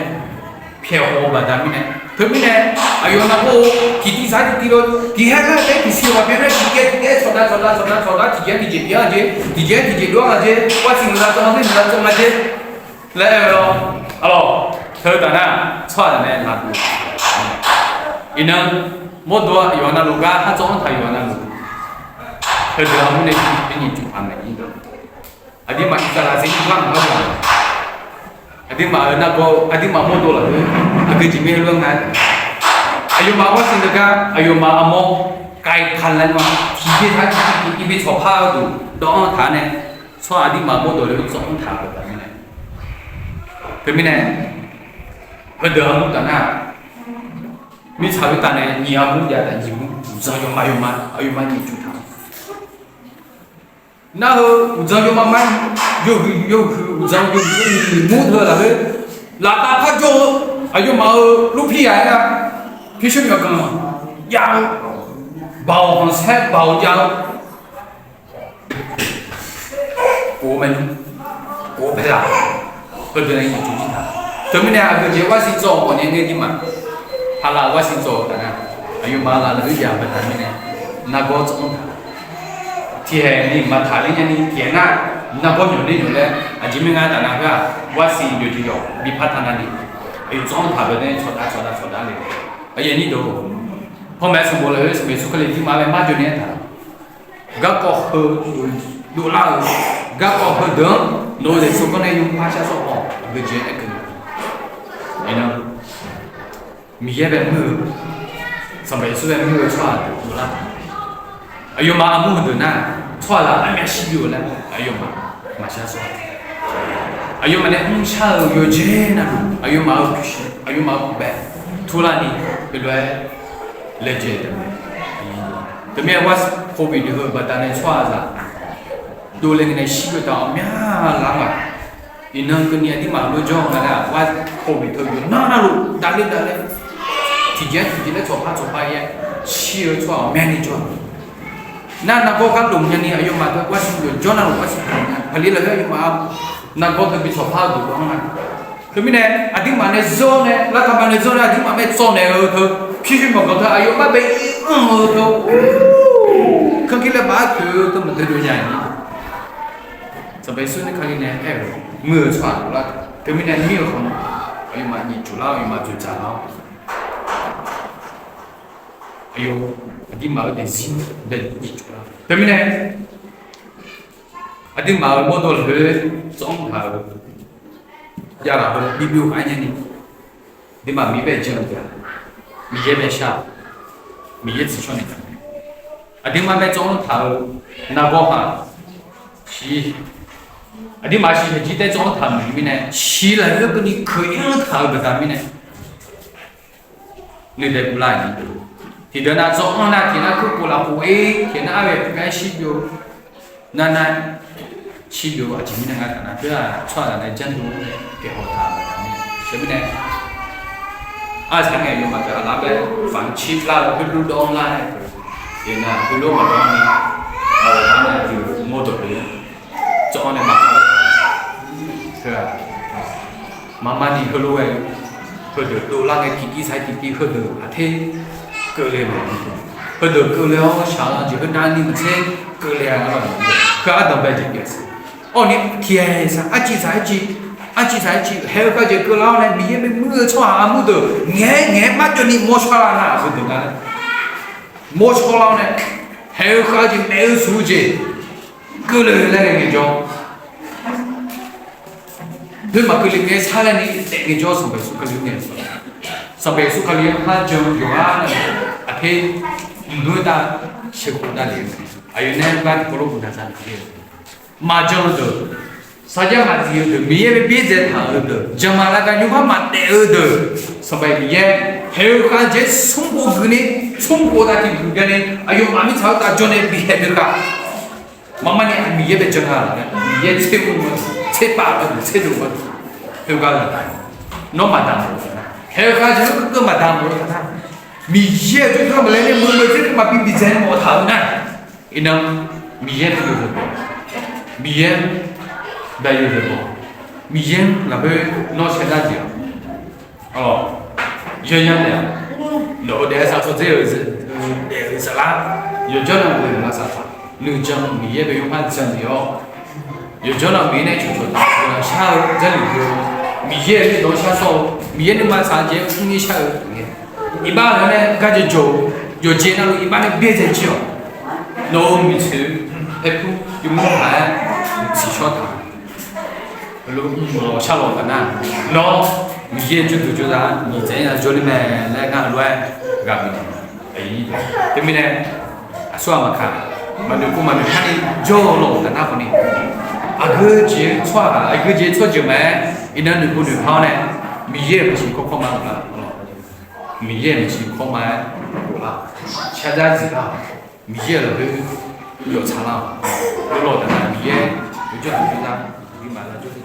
pyaeq haw-eu baqda mirnae, teumirnae aqyawf nargawr-eu tiqtiv zaq-aer tiqtiv lo, tiqhaer nar taef-aer tiqsiq ghaq byan nar tiqjaev tiqjaev tsawqdav tsawqdav tsawqdav tsawqdav tiqjaev tiqjeq byan-a jeq, tiqjaev tiqjeq dov-a nga jeq, ghar siq maqza tsov nga, maqza tsov nga jeq laer aer-eu lawr. Aqlawq, heu taf nar, tsawrhaq nae lavdov. Iqnan, mawrdo-a yawqha navluf gar har tsawv-anr taq yawqha navluf, heudeuq-a mawrnae nyiq cuf paq mae nyir deuq. Aqduimaf tiqkhav lafsaef-ir gar maqngeur-a. Aqduimaf-euq nargawr-eu aqduimaf mawrdo lafkhoer aqgeu jeq mir-aer lof-aer nga-aer, aqyawfmaf ghar siq deuq gar aqyawfmaf armawr kaiq paq laer ma, tiqjeq taq tiqjeq tiqjeq bi tsawqpar-eu duq dawv-anr taq nae, tsawrhaq aqduimaf mawrdo lafkhoer tsawv-anr taq baqda mirnae, teumirnae, heudeuq-a mur taf nar, mirtsaq khoertav nae nyiq-a mur jav taf nyiq mur uqdzan yawma yawma aqyawfmaf nyiq cuf taq. Nar-eu uqdzan yawma mar, yawhuiq yawhuiq uqdzan yawhuiq yawhuiq mur teu lafkhoer, laftav par jawr-eu aqyawfmaf-euq lurpir yaq-aer-a, pyurshuir myawqganq jav-eu, baoq khanqsaer baoq jav-eu, of maernmr, of paerlaf, heudeuq nae nyiq cuf jir taq. Teumirnae aqgeu jeq ghar siq tsawv-eu khawf nae ngae jir ma. Paqlaf ghar siq tsawv-eu taf nar, aqyawfmaf laflaf-aer yaq baqda mirnae, nargawr tsawv-anr taq. Tiqhaeq ni maqtaq ler nyani tiqhaeq nar, nargawr nyawq ler nyawq laer aqjeq mir nga taf nar khoer-aq, ghar siq yawqjeq yawq bi par taq navni, aqyawf tsawv-anr taq baqda nae tsawqdav tsawqdav tsawqdav le. Aqyuif aqnyir deuq, panmaeq sanqbof lafkhoer Sanqpaq Yeqsur Kali jir ma laer marjawv nae aertaq Garkawv heu dovlar-eu, garkawv heudeuq-anr nawq-eu zaqsiq kawv nae yawmuiq par shar sawr-awq, aqgeujeq aerkeuv-a. Iqnan, Miqyaer bae mr-eu, Sanqpaq Yeqsur bae mr-eu tsawrhaq deuq dovlar-eu, aqyawfmaf armur heudeuq nar, tsawrhaqzaq armyav shir byov-eu laer aqyawfmaf maqshar sawr-a. Aqyawfmaf nae mrshar-eu yawqjeq navluf aqyawfmaf-eu, aqyawfmaf-euq bae turlarni, beulof-aer laejae-eu mae. Teumirnae ghar covid heu baqdanae tsawrhaqzaq dovle ngae nae shir-eu taf ghawqmya lar ma. Iqnan keuvni aqdirmaf lof jawr-eu nga nar, ghar covid teu yawqnan navluf davler davler, tiqjeq-aer tiqjeq laer tsawqpar tsawqpar-aer shir-eu tsawrhaq ghawqmyani jawr-a. Nar nargawr gar loq nyani aqyawfmaf teu ghar siq yawqjawr navluf ghar siq paq nya paqli lafkhoer aqyawfmaf-a, nargawr teu bi tsawqpar-eu deuq-anr nga. Teumirnae aqdirmaf nae zeur nae, larkama nae zeur nae aqdirmaf mae tsawv naeq-eu teu, pyurshuir myawqganq teu aqyawfmaf bae ir anr-eu teu, kanr gir laer baf-aer toeq-eu teu maqdui dov nya-iq ni. Sanqpaq Yeqsur nae Kali nae aer-eu, muir-eu tsawrhaq lar-eu teumirnae mir-eu khawf, aqyawfmaf nyiq tsuf lar-awr, aqyawfmaf dzoeqdzaq lar-awr, aqyawf aqduimaf-eu daefzir bae nyiq tsuf lar-eu teumirnae, aqduimaf-euq mawrdov lafkhoer tsawv-anr taq-euq javlaf heu bibyov khav nyani, aqduimaf Miqyaer bae jan-eu jeq-aq, Miqyaer bae shar, Miqyaer tsiqshawr naeq-a. Aqduimaf bae tsawv-anr taq-euq nargawr haq, aqduimaf shiqshaq jir tae tsawv-anr taq-euq mirnae, shiq lafkhoer keuvni keuq-ir-anr taq-euq baqda mirnae, nuidae guvlar-euq ni. Tiqdeuq nav tsawv-anr nar tiqnar kurkhof lafkhof-ir tiqnar arghae puqgar shirbyov nar nar, shirbyov aqjeq mirnae nga taf nar khoer-aq, tsawrhaqzaq nae janrdov-aer pyeuf haw taq-euq baqda mirnae, teumirnae arsaq ngae yawmaf teu aqlar bae faqcir lar-eu khoerlof dawv-anr lar-aer, iqnan khoerlof maqdawv-anr ni, aqlaf nar aqdui mawrdov pyeuf tsawv-anr nae maqkar-eu, teu-aq, marmarni heulof-aer, heudeuq dovlar ngae tiqtiv saq-aer tiqtiv heudeuq aqter keuvle mae. Heudeuq keuvle-awr shaq-eu jeq heunavni maqtser keuvle-a. Heu ardanq bae jeq pyeuf-a siq. Awr ni tiqhaeq saq arciv saq arciv, arciv saq arciv haeq-eu khav jeq keuvlar-awr nae Miqyaer bae muir-eu tsawrhaq armur deuq ngaeq-aer ngaeq-aer marjawvni mawrshawr lar nar, heudeuq nar mawrshawr lar-awr nae, haeq-eu khav-eu jeq, maef-eu shuf-eu jeq keuvle laer ngae ngaejawr, khoer maqkeuv le ngae sar laer ni daef ngaejawr, Sanqpaq Yeqsur Kali-anr nae, Sanqpaq Yeqsur Kali-anr har jan-eu yawqghaq nar, aqter mqdmr-aer tav sheuqkhof davlef-eu mae. Aqyawf nae gar tiqkawv lof uqdaq za naeq-aer, maqjan-eu deuq, sarjax maqzif-eu deuq, Miqyaer bae byaerdzae taq-eu deuq, janma lavgar nymrpar maqdaef-eu deuq, Sanqpaq Miqyaer haeq-eu khav jeq smrkhof guiqni, smrkhof dav tiq guiq byanni aqyawfmaf mirtsaq-anr tav jawr nae bihaeq deuq khav, marmarni Miqyaer bae jan nga laf-aer Miqyaer tser mr-eu, tser pav-eu, tser dov-eu, heugar laf-aer, nawr maqdamq-eu taf nar, haeq-eu khav jeq-anr keuv maqdamq-eu taf nar, Miqyaer-euq jawrgar maqlaer nae meuq meuq tser maqbi biqdzae mawf taq-eu nar, iqnan Miqyaer-anr yawzeu baw, Miqyaer-anr bae yawzeu baw, Miqyaer-anr lafkhoer nawr shar dar jeq-awq, yanyan naeq-a, nawq-eu daef-eu saqtsawv dzer-eu daef-eu saflar, yawqjawr navluf-eu lavsav taq, nuijan Miqyaer bae yawqha jan-eu jeq-awr, yawqjawr navluf-eu nae cawqcawq taq-eu shar-eu Jarlif deuq, Miqyaer-euq nuidawq-anr shar sawr-eu, Miqyaer nuima saq-eu jeq-anr mrnyir shar-eu, iqbax-anr nae gar jeq jawq-eu, yawqjeq navluf iqbax nae byaerdzae jir-awq, nawq-euq miqtsoeq paerpur yawmuiq paq-aer tsiqshawr taq-eu, heulof mr-eu shar lawq taf nar, nawr Miqyaer-euq jawrduq jawrzaq nyiq tsaev-aer ya jawrler mae laer ngar lof-aer ghaq bif-eu. Teumirnae aqsurghaq maqkaq, maqnoeq kov maqnoeq kharni jawr-eu lawq taf nar khawfni, aqgeu jeq tsawrhaq aqgeu jeq tsawrjeuq mae-aer iqnan noeqkov noeqpar-awr nae, Miqyaer-euq maeqshi kawrkawr ma-eu lar, Miqyaer-euq maeqshi kawrma-aer lar, shardar zif lar, Miqyaer-euq lafkhoer yawtsaq lar-awq. Lawq taf nar Miqyaer-euq jawrduq jawrzaq bi maqlar jawr